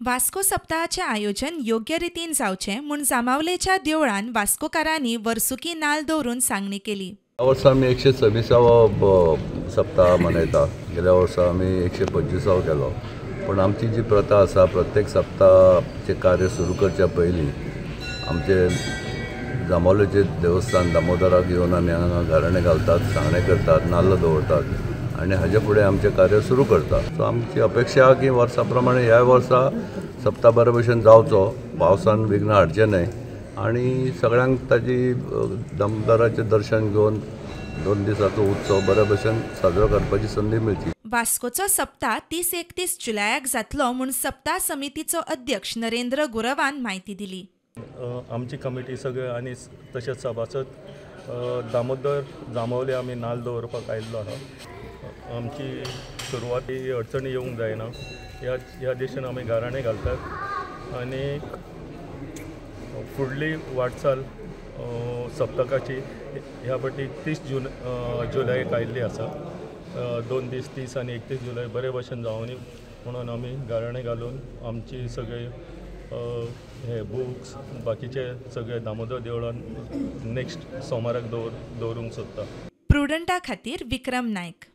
वास्को सप्ताहाचें आयोजन योग्य रितीन जावचें म्हूण जांबावलेच्या देवळान वास्कोकारांनी वर्सुकी नाल दवरून सांगणी केली. ह्या वर्सा आमी 126वो सप्ताह मनयता. गेल्या वर्सा आमी 125वो केलो. पूण आमची जी प्रथा आसा, प्रत्येक सप्ताहाचें कार्य सुरू करच्या पयलीं आमचे जांबावलेचें देवस्थान दामोदराक येवन आमी हांगा गाराणें घालतात, सांगणें करतात, नाल्ल दवरतात आनी हाजे फुडें आमचें कार्य सुरू करता. सो आमची अपेक्षा आहा की वर्सा प्रमाणे ह्या वर्सा सप्ताह बरे भशेन जावचो, पावसान विघ्न हाडचें न्हय आनी सगळ्यांक ताजी दामोदराचें दर्शन घेवन 2 दिसाचो उत्सव बरे भशेन साजरो करपाची संदी मेळची. वास्कोचो सप्ताह 30-31 जुलयाक जातलो म्हूण सप्ताह समितीचो अध्यक्ष नरेंद्र गुरवान म्हायती दिली. आमची कमिटी सगळे आनी तशेंच सभासद दामोदर जांबावले आमी नाल्ल दवरपाक आयिल्लो आहा. आमची सुरवाती अडचणी येवंक जायना ह्या दिशेन आमी गाराणें घालतात आनी फुडली वाटचाल सप्तकाची ह्या फावटी 30 जुलयाक आयिल्ली आसा. 2 दीस 30 आनी 31 जुलय बरे भशेन जावनी म्हणून आमी गाराणें घालून आमची सगळे हे बुक्स बाकीचे सगळे दामोदर देवळान नेक्स्ट सोमाराक दवरूंक सोदता. प्रुडंटा खातीर विक्रम नायक.